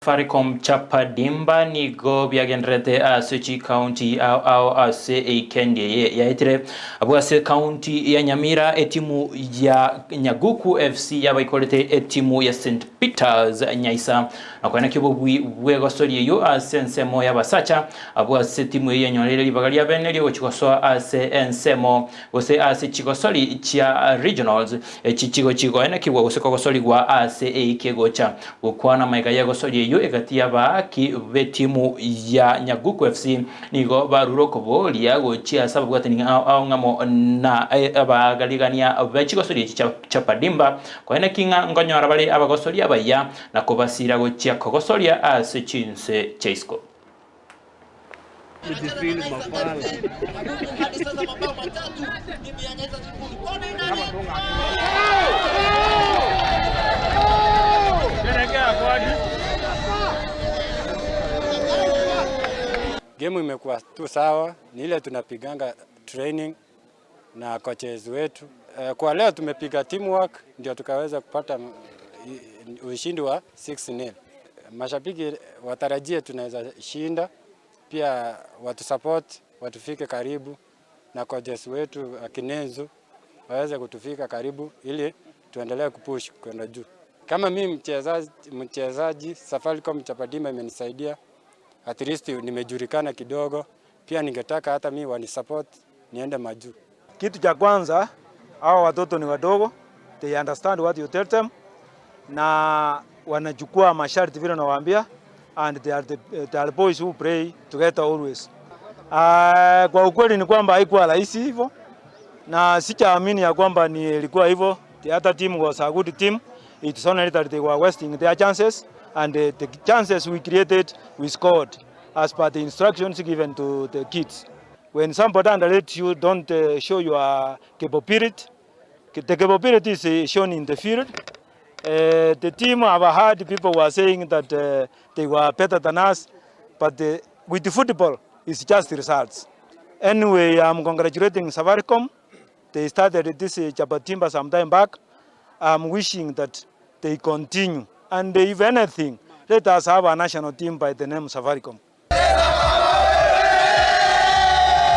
Safaricom Chapa Dimba nigo biagendererete ase chikaunti ao ao ase eikendi eye yaetire. Abwo ase kaunti ya Nyamira etimu ya Nyaguku FC yabaikorete etimu ya St Peters Nyaisa na koenekia obobui bw'egosori eyio ase ensemo y'abasacha. Abwo ase etimu eyio yanyoreire ribaga ria bene riogochia gosoa ase ensemo gose ase chigosori chia regionals Echi chigochia goenekigwa gose kogosorigwa ase eiki egocha. Gokwana amaiga y'egosori eyio egati y'abaaki b'etimu ya Nyaguku FC nigo barure okoboria gochia ase ababwatani ao ao ng'amo na abagarigania be chigosori echi chia Chapadimba koeneki ng'a nkonyora bare abagosori abayia na kobasira gochia kogosoria ase chinse chia isiko. Game imekuwa tu sawa, ni ile tunapiganga training na coaches wetu. Kwa leo tumepiga teamwork ndio tukaweza kupata ushindi wa 6-0. Mashabiki watarajie tunaweza shinda, pia watusupport, watufike karibu na coaches wetu Akinenzo waweze kutufika karibu ili tuendelee kupush kwenda juu. Kama mimi mchezaji, mchezaji Safaricom Chapadimba imenisaidia at least nimejulikana kidogo, pia ningetaka hata mimi wanisupport niende majuu. Kitu cha kwanza hawa watoto ni wadogo, they understand what you tell them, na wanachukua masharti vile nawaambia, and they are boys who play together always. Kwa ukweli ni kwamba haikuwa rahisi hivyo, na sichaamini ya kwamba ni ilikuwa hivyo. The other team was a good team. It's only that they were wasting their chances and the chances we created we scored as per the instructions given to the kids. When somebody underrates you, don't show your capability. The capability is shown in the field. The team have heard people were saying that they were better than us, but with the football, it's just results. Anyway, I'm congratulating Safaricom. They started this Chapatimba some time back. I'm wishing that they continue. And if anything, let us have a national team by the name Safaricom.